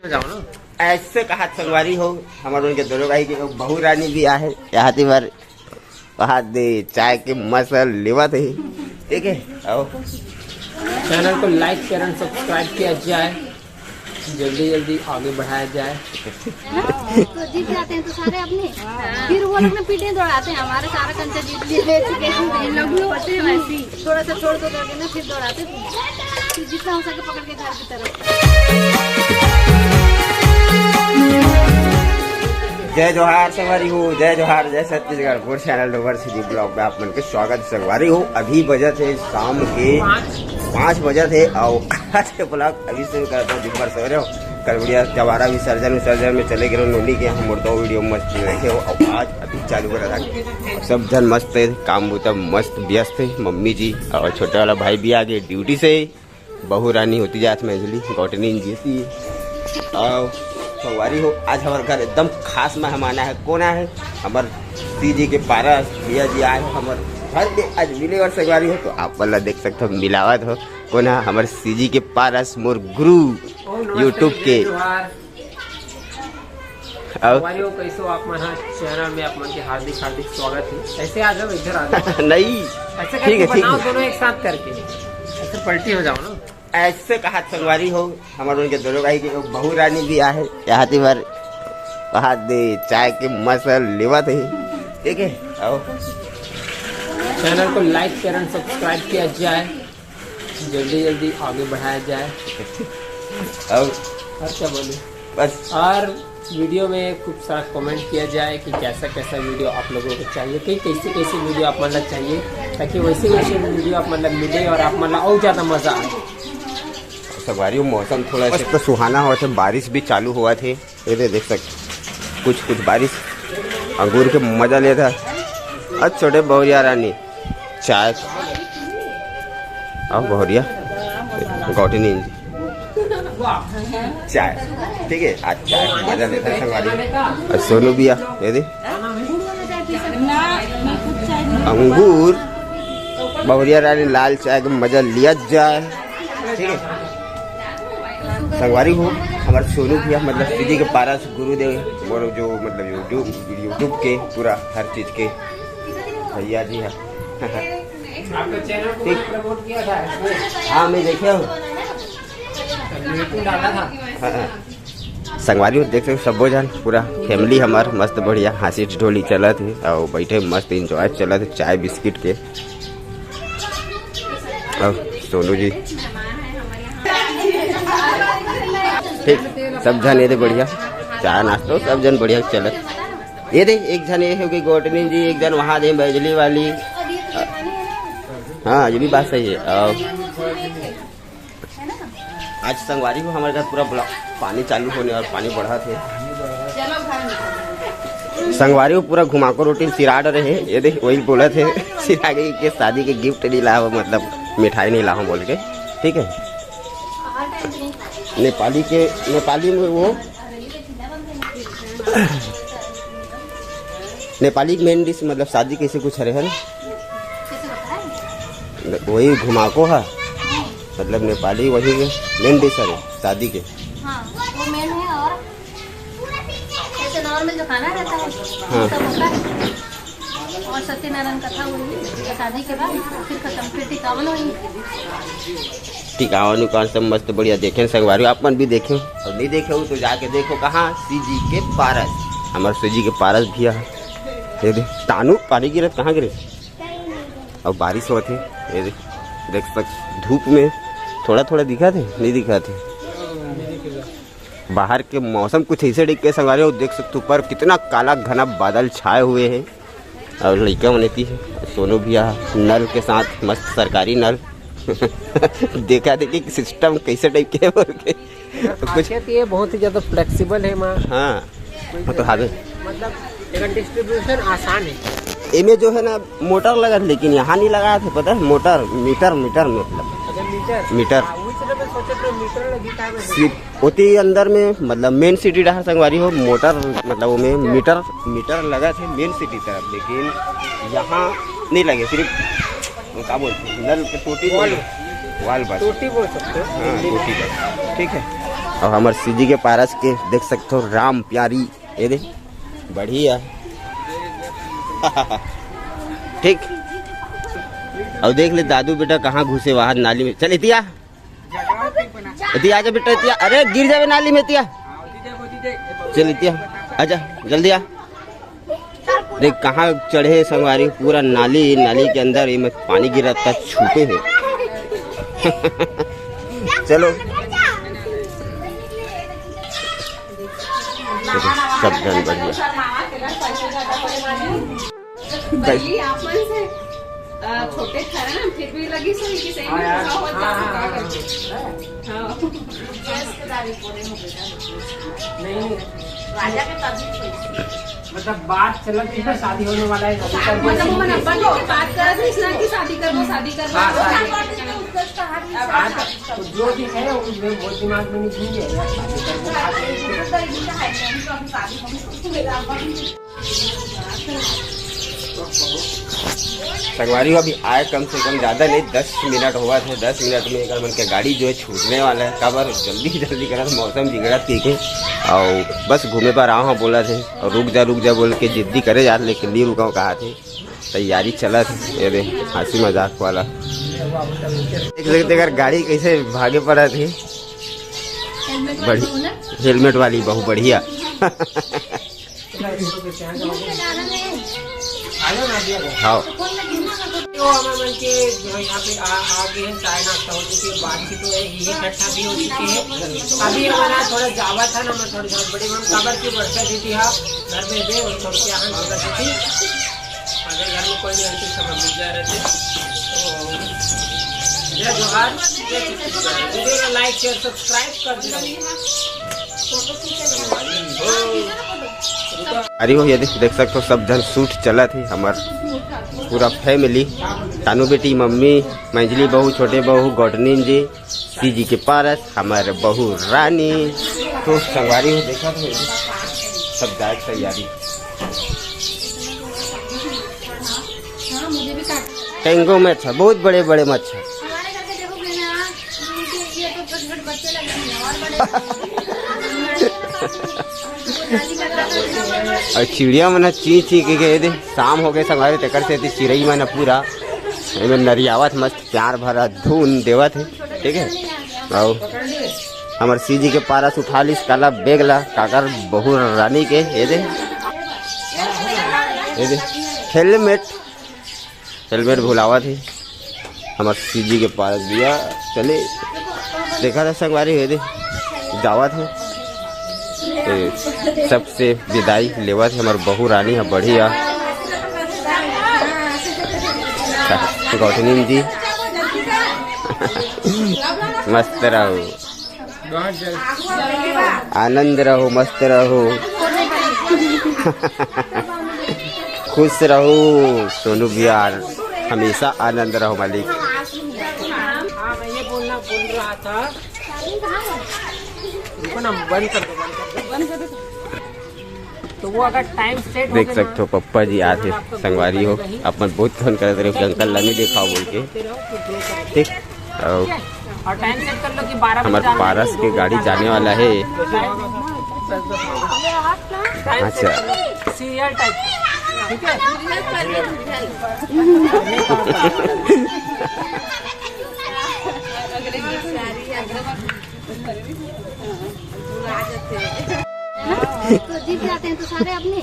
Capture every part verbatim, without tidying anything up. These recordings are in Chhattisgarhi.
जाओ ना। ऐसे कहा संगवारी हो, हमर उनके दोनों भाई के बहू रानी भी आहे, यहाँ ती बार वहाँ दे चाय के मजा लेवत है। ठीक है, आओ। चैनल को लाइक, शेयर एंड सब्सक्राइब किया जाए, जल्दी जल्दी आगे बढ़ाया जाए। तो जीत जाते हैं तो सारे अपने, फिर वो लोग ना पीढ़े दौड़ाते हैं, हमारे सारा कंचा जीत लिए, ले चुके हैं। ये लोग भी होते हैं वैसे ही। थोड़ा सा छोड़ दो करके ना, फिर दौड़ाते हैं। फिर जितना हो सके पकड़ के घर की तरफ। जय जोहार संगवारी हो, जय जोहार, जय छत्तीसगढ़। मोर चैनल डोबर सीजी ब्लॉग में आप मन के स्वागत संगवारी हो। अभी बजत है शाम के पाँच बजत है और आज के ब्लॉग अभी शुरू करता हूँ। दिन भर सवेरे हो, कल बढ़िया जवारा विसर्जन विसर्जन में चले गए नोनी के, हम दो वीडियो मस्त देखे हो। और आज अभी चालू करा था, सब जन मस्त है, काम बुता मस्त व्यस्त है। मम्मी जी और छोटे वाला भाई भी आ गए ड्यूटी से, बहू रानी होती जात में अंजलि गौटनी जी थी। और संगवारी हो, आज हमारे घर एकदम खास मेहमान आए हैं। कौन आए हैं? हमारे सीजी के पारस भैया जी आए हैं हमारे घर में आज मिले। और संगवारी हो तो आप वाला देख सकते हो, मिलावत हो कौन है? हमारे सीजी के पारस मोर गुरु YouTube के। और हमारे वो कैसे हो आप मन, हाँ, चैनल में आप मन के हार्दिक हार्दिक स्वागत है। ऐसे आ जाओ, इधर आ जाओ। नहीं, ऐसे ठीक है, करके ठीक बनाओ है। दोनों एक साथ करके, ऐसे पलटी हो जाओ ना। ऐसे कहा संगवारी हो, हमारे उनके दोनों भाई के बहू रानी भी आहे, यहाँ ती बार वहाँ दे चाय के मजा लेवत है। ठीक है, आओ। चैनल को लाइक, शेयर एंड सब्सक्राइब किया जाए, जल्दी जल्दी आगे बढ़ाया जाए। और और क्या बोले, बस। और वीडियो में खूब सारा कमेंट किया जाए कि कैसा कैसा वीडियो आप लोगों को चाहिए, कि कैसे कैसे वीडियो आप मतलब चाहिए, ताकि वैसे वैसे वीडियो आप मतलब मिले और आप मतलब और ज़्यादा मज़ा आए। संगवारी हो, मौसम थोड़ा सा तो सुहाना हो, तो बारिश भी चालू हुआ थे। ये दे, देख सकते कुछ कुछ बारिश, अंगूर के मजा लेता। अच्छा, छोटे बहुरिया रानी चाय, आओ बहुरिया, गौटनी चाय, ठीक है, आज चाय का मजा लेता है संगवारी। और सोनू भैया, ये दे, अंगूर, बहुरिया रानी लाल चाय का मजा लिया जाए, ठीक है। संगवारी हो, हमारे सोनू भैया मतलब सीजी के पारस गुरुदेव, मोर जो मतलब YouTube, YouTube के पूरा हर चीज के भैया जी है। आपका चैनल को ठीक। मैंने प्रमोट किया था इसमें। हाँ, मैं देखे हूँ। बिल्कुल डाला था। हाँ, हाँ। संगवारी हो, देख सकते हो, सबो जन पूरा फैमिली हमार मस्त बढ़िया हंसी ठिठोली चलत है और बैठे मस्त एंजॉय चलत है चाय बिस्किट के। और सोनू जी, ठीक, सब जन ये दे बढ़िया, चाय नाश्ता सब जन बढ़िया चलत। ये दे, एक जन ये हो गई गोटनी जी, एक जन वहाँ दे बैजली वाली। हाँ, ये भी बात सही है। और आज संगवारी हो, हमारे घर पूरा ब्लॉक पानी चालू होने और पानी बढ़त है। संगवारी हो, पूरा घुमाको रोटी सिरा डरे है। ये देख, वही बोलत है, सिरा गई के शादी के गिफ्ट नहीं लाओ, मतलब मिठाई नहीं लाओ बोल के। ठीक है, नेपाली के, नेपाली में वो नेपाली मेन डिश मतलब शादी कैसे कुछ हरे है ना, वही घुमाको है, मतलब नेपाली वही मेन डिश है शादी के। हाँ, वो मेन है। और ऐसे नॉर्मल जो खाना रहता है, हाँ। सब होता है। और सत्यनारायण कथा हुई शादी के बाद, फिर खत्म, फिर टिकावन हुई। टिकावन उकावन सब मस्त बढ़िया देखे संगवारी, आप मन भी देखे और नहीं देखे हो तो जाके देखो। कहाँ? सीजी के पारस, हमारे सीजी के पारस भैया। ये दे, तानू पानी गिरत कहाँ गिरे? अब बारिश होत है, ये दे, देख सक धूप में थोड़ा थोड़ा दिखा थे, नहीं दिखा थे। बाहर के मौसम कुछ ऐसे टाइप के संगवारी हो, देख सकते हो ऊपर कितना काला घना बादल छाए हुए हैं। और लड़का मन एती है, सोनू भैया नल के साथ मस्त सरकारी नल। देखा देखी सिस्टम कैसे टाइप के है बोल के। तो कुछ खासियत ये बहुत ही ज्यादा फ्लेक्सिबल है माँ। हाँ, वो तो हावे। मतलब एकर डिस्ट्रीब्यूशन आसान है। एमे जो है ना मोटर लगा था, लेकिन यहाँ नहीं लगा था, पता है? मोटर, मीटर, मीटर मतलब। अच्छा, मीटर। मीटर। हाँ, वही से तो मैं सोचे तो मीटर लगी का में। सिर्फ ओती अंदर में, मतलब मेन सिटी डहर संगवारी हो, मोटर, मतलब वो में मीटर, मीटर लगा थे मेन सिटी तरफ, लेकिन यहाँ नहीं लगे। सिर्फ वो का बोलते हैं, नल के टोटी बोल, वॉल। वॉल बस। टोटी बोल सकते हो। हाँ, टोटी बस, ठीक है। अउ हमर सीजी के पारस के देख सकथो राम प्यारी, ये दे बढ़िया। ठीक। अउ देख ले दादू बेटा कहाँ घुसे बाहर नाली में। चल इतिया, इतिया आजा बेटा, इतिया। अरे गिर जावे नाली में इतिया। चल इतिया, आजा जल्दी आ। देख कहाँ चढ़े संगवारी, पूरा नाली, नाली के अंदर ये में पानी गिरत हे, छूटे हे। चलो, सब जन बढ़िया। भैया, आप मन से, अ, छोटे थे ना, फिर भी लगी सही कि सही में हाँ यार, बूढ़ा हो हाँ, जाए, हाँ, का हाँ, करके? हाँ। हाँ। नहीं, नहीं। राजा के तभी मतलब बात चलत है ना, शादी होने वाला है, शादी कर मतलब वो मन अपन लोग बात करत रहिस ना कि शादी करबो, शादी करबो। हाँ, शादी। हाँ, तो जो भी है वो, वो दिमाग में नहीं घूम गया, शादी करबो, शादी करबो। संगवारी हो, अभी आए कम से कम ज़्यादा नहीं, दस मिनट होवत हे। दस मिनट में एकर मन के गाड़ी जो है छूटने वाला है। काबर जल्दी जल्दी करत, मौसम बिगड़त के, के अउ बस घूमे बर आव हँव बोलत हे, अउ रुक जा रुक जा बोल के जिद्दी करे जात, लेकिन नहीं रुकव कहा थे। तैयारी चलत हे, ये दे हंसी मजाक वाला। देख सकते एकर गाड़ी कैसे भागे पड़त हे। हेलमेट वाली बड़ी बहू ना? हेलमेट वाली बहू बढ़िया। हाँ। तो हमारे मन के जो है यहाँ पे आ, आ गए हैं, चाय नाश्ता हो चुकी है, बातचीत हो, यही इकट्ठा भी हो चुकी है। अभी हमारा थोड़ा जावा था ना, मैं थोड़ी झटपटी में काबर की वर्षा दीदी हाँ घर में दे और छोड़ के यहाँ छोड़ दीदी। अगर घर में कोई नहीं रहती, सब हम जा रहे थे। तो जय जोहार, जय छत्तीसगढ़। वीडियो को लाइक, शेयर, सब्सक्राइब कर देना। अरे वो ये देख, देख सकते हो, सब झन शूट चलत हे। हमर पूरा फैमिली, तानू बेटी, मम्मी, मंझली बहू, छोटे बहू, गौटनीन जी, सीजी के पारस, हमर बहू रानी। तो संगवारी हो, देखत हो, सब जाए के तैयारी। हाँ, मुझे भी काट। टेंगो मच्छर, बहुत बड़े बड़े मच्छर। हमारे घर के देखोगे ना, ये तो छोटे छोटे बच्चे लगे हैं और बड़े। और चिड़िया मन ह चीं चीं के, के दे, शाम हो गए संगवारी, तेकर से चिरई मन ह पूरा एमे नरियावत, मस्त प्यार भरा धुन देवत हे। ठीक है, अउ हमर सीजी के पारस उठा लिस काला बैग ला, काकर बहू रानी के, ये दे, ये दे, हेलमेट, हेलमेट भुलावत हे। हमर सीजी के पारस भैया चले, देखा था संगवारी, ये दे, जावत हे। ए, सबसे विदाई लेवत हे हमर बहू रानी ह, बढ़िया। गौठनिन जी, मस्त रहो, आनंद रहो, मस्त रहो, खुश रहो सोनू भैया, हमेशा आनंद रहो मालिक। हाँ, मैं ये बोलना बोल रहा था। रुको ना, बंद कर दो, बंद कर दो। तो वो अगर टाइम सेट हो देख सकते हो, पप्पा जी आते संगवारी हो, अपन बहुत फोन करत रहे कि अंकल ला नहीं देखाओ बोल के। ठीक, अउ और टाइम सेट कर लो कि बारह बजे हमारे जाना है, पारस के गाड़ी जाने वाला है। अच्छा। सीरियल टाइप, ठीक है। तो जीत जाते हैं तो सारे अपने,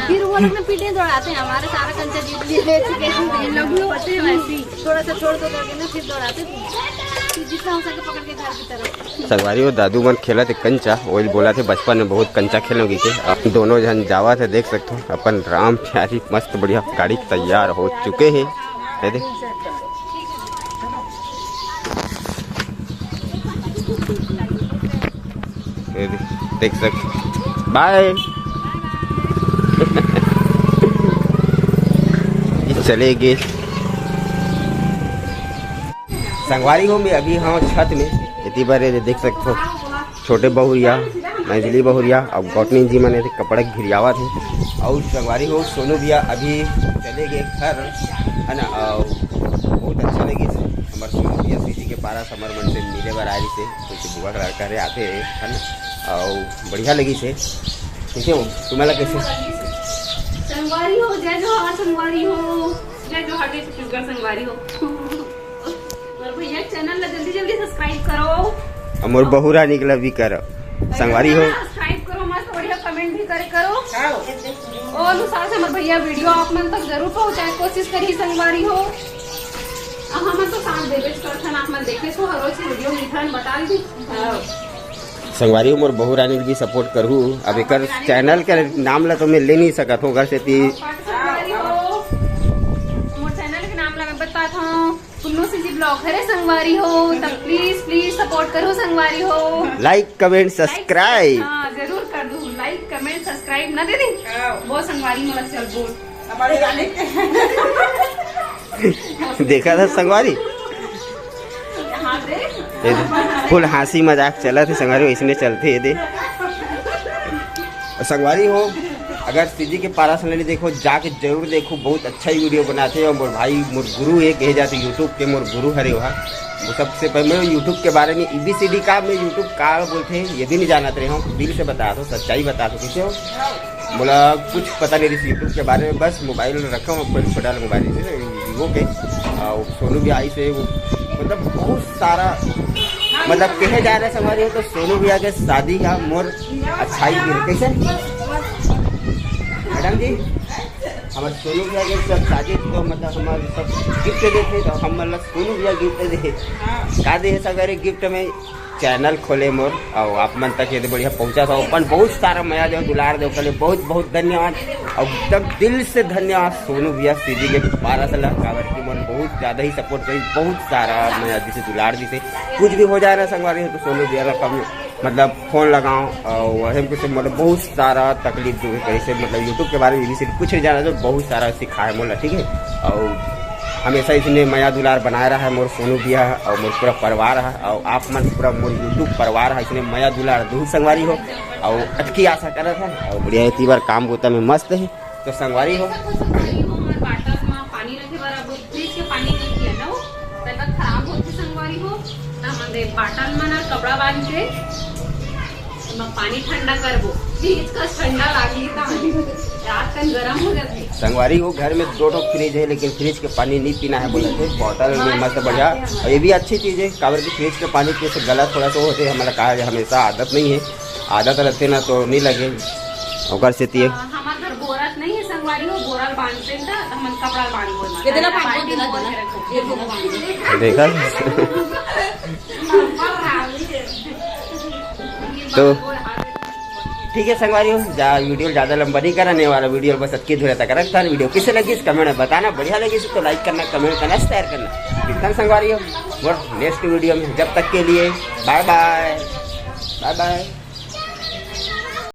फिर वो लोग ना पीटे दौड़ाते हैं, हमारे सारा कंचा जीत लिए, ले चुके हैं। इन लोग भी होते हैं वैसे ही। थोड़ा सा छोड़ दो करके ना फिर दौड़ाते थे। फिर जितना हो सके पकड़ के घर की तरफ। संगवारी हो, दादू मन खेलत हे कंचा, वही बोलत हे बचपन में बहुत कंचा खेलोगी के। अब दोनों झन जावत हे, देख सकते हो अपन राम प्यारी मस्त बढ़िया गाड़ी तैयार हो चुके हे। ये दे। ये दे, देख सक, बाय। ये चले गए। संगवारी हो, मैं अभी हाँ छत में, इतनी बार ये देख सकते हो, छोटे बहुरिया, मंझली बहुरिया, अब गौटनी जी मने कपड़ा घिरियावत हे। अउ संगवारी हो, सोनू भैया अभी चले गए घर, है ना। अउ बहुत अच्छा लगे हमारे सोनू भैया सीजी के पारा समर मन से मिले बर आए से, क्योंकि बुआ के लड़का रे आते है ना, अउ बढ़िया लगी से। ठीक है, तुम्हारा कैसे? संगवारी हो, जय जोहार संगवारी हो, जय जोहार, जय छत्तीसगढ़ संगवारी हो। और भैया, चैनल ला जल्दी जल्दी सब्सक्राइब करो। अउ मोर बहू रानी के ला भी करो संगवारी हो। सब्सक्राइब करो, मस्त बढ़िया कमेंट भी करे करो। ओ अनुसार से हमर भैया वीडियो आप मन तक जरूर पहुंचाए कोशिश करी संगवारी हो। अब हमन तो साथ देबे करथन, आप मन देखे सो हर रोज वीडियो मिलथन, बता दी। संगवारी हो, मोर बहू रानी के भी सपोर्ट करहू। अब एकर चैनल के नाम ला तो मैं ले नहीं सकत हूँ, घर से ती। संगवारी हो, मोर चैनल के नाम ला मैं बतात हूँ, कुन्नू सीजी ब्लॉग हरे संगवारी हो, तब प्लीज प्लीज सपोर्ट करो संगवारी हो। लाइक, कमेंट, सब्सक्राइब। हाँ, जरूर कर दू, लाइक, कमेंट, सब्सक्राइब ना दीदी। हाँ। वो संगवारी मोला चल बोल। हमारे गाने देखा था संगवारी। हाँ, देख। ये दे, फुल हंसी मजाक चलत हे संगवारी, इसने चलते ये दे। अउ संगवारी हो, अगर सीजी के पारा से लेने देखो, जाके जरूर देखो, बहुत अच्छा ही वीडियो बनाते हैं। और मोर भाई, मोर गुरु है कहे जाते, YouTube के मोर गुरु हरे वहा। वो सबसे पहले मैं YouTube के बारे में, एबीसीडी का मैं YouTube का बोलते हैं, ये भी नहीं जानत रहे हूँ। दिल से बता दो, सच्चाई बता दो, कैसे हो? बोला कुछ पता नहीं रही YouTube के बारे में, बस मोबाइल रखा हूँ, अपन छोटा वाला मोबाइल से, वीवो के। आ, वो सोनू भी आई से, वो मतलब बहुत सारा, मतलब कहे जा रहे संगवारी हो तो सोनू भैया के शादी का मोर अच्छाई भी है। कैसे मैडम जी, हमारे सोनू भैया के सब शादी तो मतलब हमारे सब गिफ्ट देते, तो हम मतलब सोनू भैया गिफ्ट दे, का दे संगवारी गिफ्ट में? चैनल खोले मोर, अउ आप मन तक ये बढ़िया पहुंचा था, अपन बहुत सारा मया दे, दुलार दे, ओकर लिए बहुत बहुत धन्यवाद। अउ एकदम दिल से धन्यवाद सोनू भैया सीजी के पारा से ला, काबर कि मन बहुत ज्यादा ही सपोर्ट करी, बहुत सारा मया दिसे, दुलार दिसे। कुछ भी हो जाए ना संगवारी हो तो सोनू भैया ला कभी मतलब फोन लगाओ, अउ वही कुछ मतलब बहुत सारा तकलीफ जो है, कैसे मतलब YouTube के बारे में भी सिर्फ कुछ नहीं जाना, तो बहुत सारा सिखाए मोला, ठीक है। अउ हमेशा इसने मया दुलार बनाए रहा है मोर सोनू भैया अउ मोर पूरा परिवार है, अउ आप मन पूरा मोर YouTube परिवार है, इसने मया दुलार दू संगवारी हो, अउ अतकी आशा करत है। अउ बढ़िया है, ती बार काम गोता में मस्त है। तो संगवारी हो, देखो संगवारी हो, हमर बाटल में पानी रखे बर अब फ्रिज के पानी नहीं पिए ना, वो तबीयत खराब होती संगवारी हो, तो हमन दे बाटल में ना कपड़ा बांध के एमा पानी ठंडा करबो, फ्रिज का ठंडा लागही त रात कन गरम हो जाथे। संगवारी हो, घर में दो ठो फ्रिज है, लेकिन फ्रिज के पानी नहीं पीना है बोले थे, बॉटल में मस्त बढ़िया। और ये भी अच्छी चीज है, काबर कि फ्रिज के पानी पीए से गला थोड़ा सा होते, हमारा कहा है, हमेशा आदत नहीं है, आदत रहते ना तो नहीं लगे, ओकर से तिए। हाँ, हमार घर बोरत नहीं है संगवारी हो, बोरल बांधते हैं त हमन कपड़ा बांध बोल। ये देला बांध बोल, देला, देला। ये देला बांध बोल। देखा? तो ठीक है संगवारी हो, जा वीडियो ज्यादा लंबा नहीं करने वाला, वीडियो बस अतकी दूर तक रखता है। वीडियो कैसे लगी इस कमेंट में बताना, बढ़िया लगी तो लाइक करना, कमेंट करना, शेयर करना। मिलता है संगवारी हो मोर नेक्स्ट वीडियो में, जब तक के लिए बाय बाय, बाय बाय।